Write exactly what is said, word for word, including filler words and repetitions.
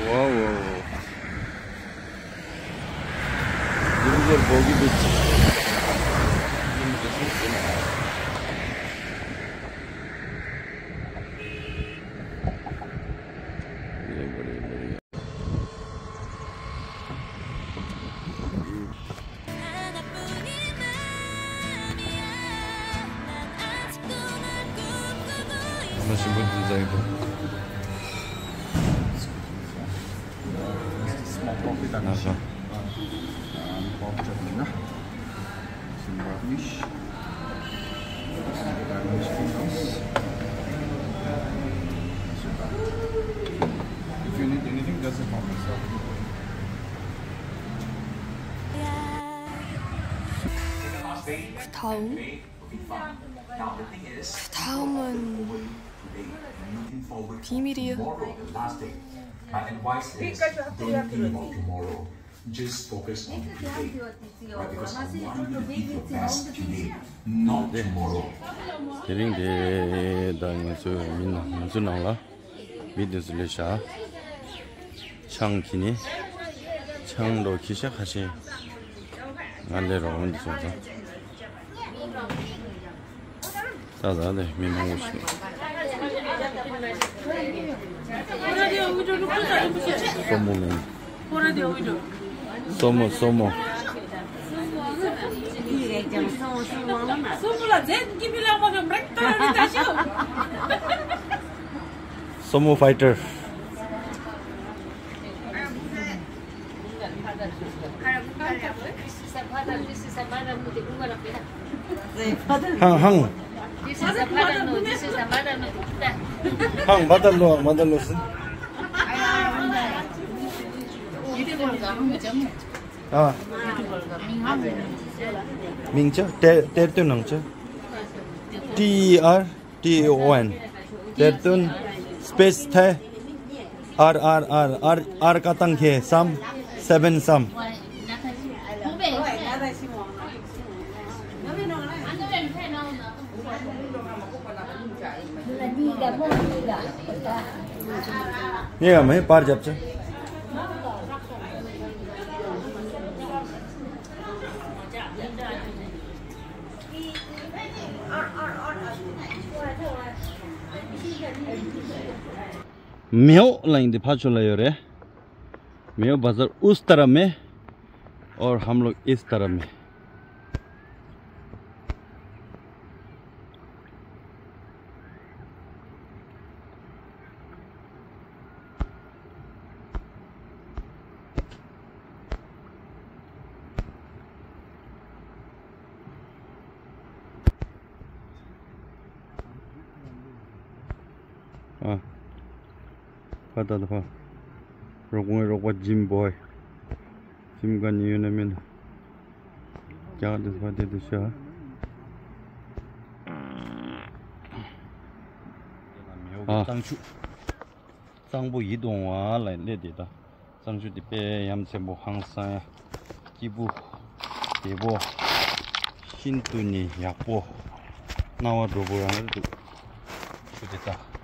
Wow, wow, wow. These are bogey beach. Small profit, I'm sure. Um, pork chop, you know. Some rubbish. If you need anything, just inform yourself. Now, the thing is, 비밀이에요. My advice is, don't think about tomorrow. Just focus on today. Right? Because I want you to give your best today, not tomorrow. དེ་རིང་དེ་ད་ང་ཚོའི་མི་ནང་ང་ཚོའི་ནང་ལ་མི་དེ་ཚོ་ལས་བྱ་ཆང་གི་ནི་ཆང་འགྲོ་ཁྱི་ཤ་ཁ་ཤས་ང་ལས་རོགས་འདི་སོང་ཙང་། ད་ད་ལས་མི་མང་པོ་ཞིག་སོ་མོ་མིན། སོ་མོ་སོ་མོ། སོ་མོ་ཕའི་ཊར། ཧང་ཧང་། ཧང་མ་ད་ལོ་མ་ད་ལོ་སི། ཨ། མིང་ཅི་ཏེར་ཏེར་ཏོན་ནང་ཅི། T E R T O N. ཏེར་ཏོན་སི་པེ་སི་ཐེ། R R R R R ཀ་ཏང་ཁེ་སམ་སེ་བེན་སམ། ངས་ཡང་མེད་པར་རྒྱབ་ཆེ། མེའོ་ལ་ཡིན་དེ་ཕ་ཆོ་ལ་ཡོད་རེད། མེའོ་བ་ཟར་ཨུས་ཏ་ར་མེ། और हम लोग इस तरह में। ཨ། ཕ་ད་ད་ཕ། རོགས་པའི་རོགས་པ་ཇིམ་བོའི། ཇིམ་ག་ནི་ཡོད་ན་མིན། རྒྱག་དེ་ཕ་དེ་དེ་ཤ། ཨ། གཙང་ཆུ། གཙང་པོ་ཡིད་འོང་བ་ལ་སླེབས་དེ་ད། གཙང་ཆུ་དེ་དཔེ་ཡ་མཚན་པོ་ཧང་སང་ཡ། སྐྱིད་པོ། བདེ་པོ། ཤིན་ཏུ་ནི་ཡག་པོ། སྣང་བ་འགྲོ་པོ་རང་རེད་འདུག་ཆུ་དེ་ད།